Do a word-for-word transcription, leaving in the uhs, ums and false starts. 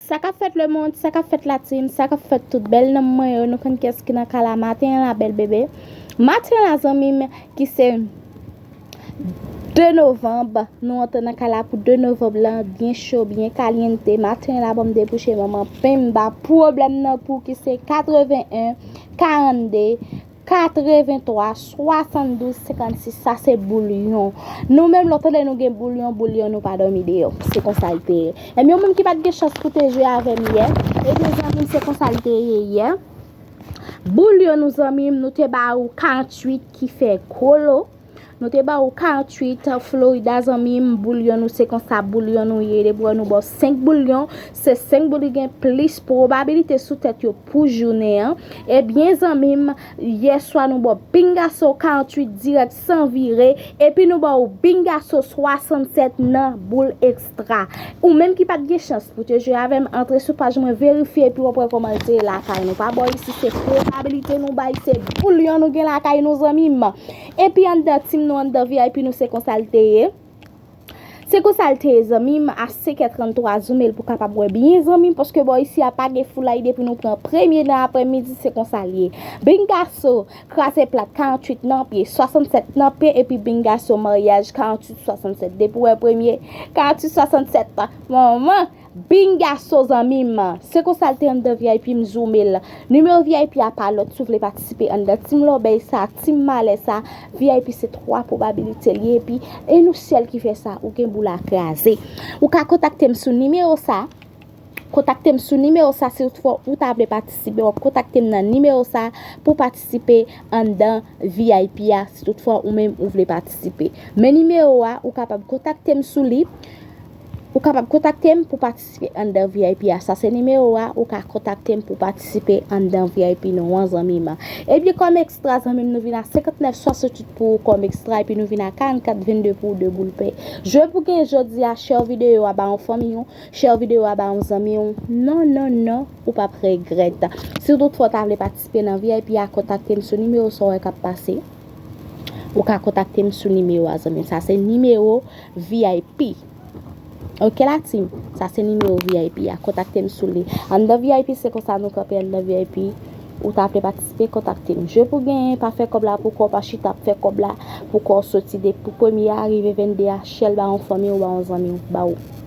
Sa k ap fèt lemonn, sa k ap fèt latim, sa k ap fèt tout bèl nanm mwen yo, nou konn kiyès ki nan kay la maten an la, bèl bebe. Maten an la, zanmi m, ki se de novanm, nou antre nan kay la pou de novanm lan, byen cho, byen kalyente. Maten an la, ban m debouche manman pen m ba pwoblèm nan pou ki se katreven en, karannde, katreven twa, swasanndouz, senkannsis, sa se boulyon. Nou menm, lè w tande nou gen boulyon, boulyon nou pa dòmi deyò. Se konsa l te ye. Ebyen, ou menm ki pa t gen chans pou te jwe avè m yè, ebyen, zanmi m, se konsa l te ye yè. Boulyon nou, zanmi m, nou te ba ou karanntuit ki fè gwo lo. Nou te ba ou karanntuit Florida, zanmi m, boulyon nou, se konsa boulyon nou ye. Depi wè nou ba w senk boulyon, se senk boulyon ki gen plis pwobabilite sou tèt yo pou jounen an. Ebyen, zanmi m, yè swa nou ba w bingaso karanntuit dirèk san vire, epi nou ba w bingaso swasannsèt nan boul ekstra. Ou menm ki pa t gen chans pou te jwe avè m, antre sou paj mwen, verifye, epi w ap wè kòman l te ye lakay nou. Pa bò isi, se pwobabilite nou bay, se boulyon nou gen lakay nou, zanmi m. Epi anndan tim nou, anndan V I P nou, se konsa l te ye. Se konsa l te ye, zanmi m, a senk è tranntwa, zoome l pou w kapab wè byen, zanmi m, paske bò isi a pa gen foulay, depi nou pran premye nan aprèmidi, se konsa l ye. Bingaso, kraze plat, karanntuit nan pye, swasannsèt nan pye, epi bingaso, maryaj, karanntuit swasannsèt. Depi w wè premye, karanntuit swasannsèt, manman, bingaso, zanmi m. Se konsa l te anndan V I P, m zoome l. Nimewo V I P a pa lòt, si w vle patisipe anndan tim lòbèy sa, tim malè sa, V I P se twa pwobabilite l ye, epi e nou sèl ki fè sa, ou gen boul a kraze. Ou ka kontakte m sou nimewo sa, kontakte m sou nimewo sa, si toutfwa ou ta vle patisipe, w ap kontakte m nan nimewo sa pou patisipe anndan V I P a, si toutfwa ou menm ou vle patisipe. Men nimewo a, ou kapab kontakte m sou li. Ou kapab kontakte m pou patisipe anndan V I P a. Sa se nimewo a, ou ka kontakte m pou patisipe anndan V I P nou an, zanmi m. Ebyen, kòm ekstra, zanmi m, nou vin a senkantnèf swasanntuit pou ou kòm ekstra, epi nou vin a karannkat vennde pou ou de boul pè. Jwe pou gen jodi a, share videyo a ba yon fanmi w, share videyo a ba yon zanmi w. Non, non, non, ou p ap regrèt. Si toutfwa w ta vle patisipe nan V I P a, kontakte m sou nimewo sa w wè k ap pase. Ou ka kontakte m sou nimewo a, zanmi m. Sa se nimewo V I P. Oke, la team, sa se nimewo V I P a. Kontakte m sou li. Anndan V I P, se konsa nou kanpe anndan V I P. Ou ta vle patisipe, kontakte m. Jwe pou genyen, pa fè kòb la pou kò w, pa chita ap fè kòb la pou kò w soti depi pou premye a rive vennde a, share l ba yon fanmi w, ba yon zanmi w, ba ou.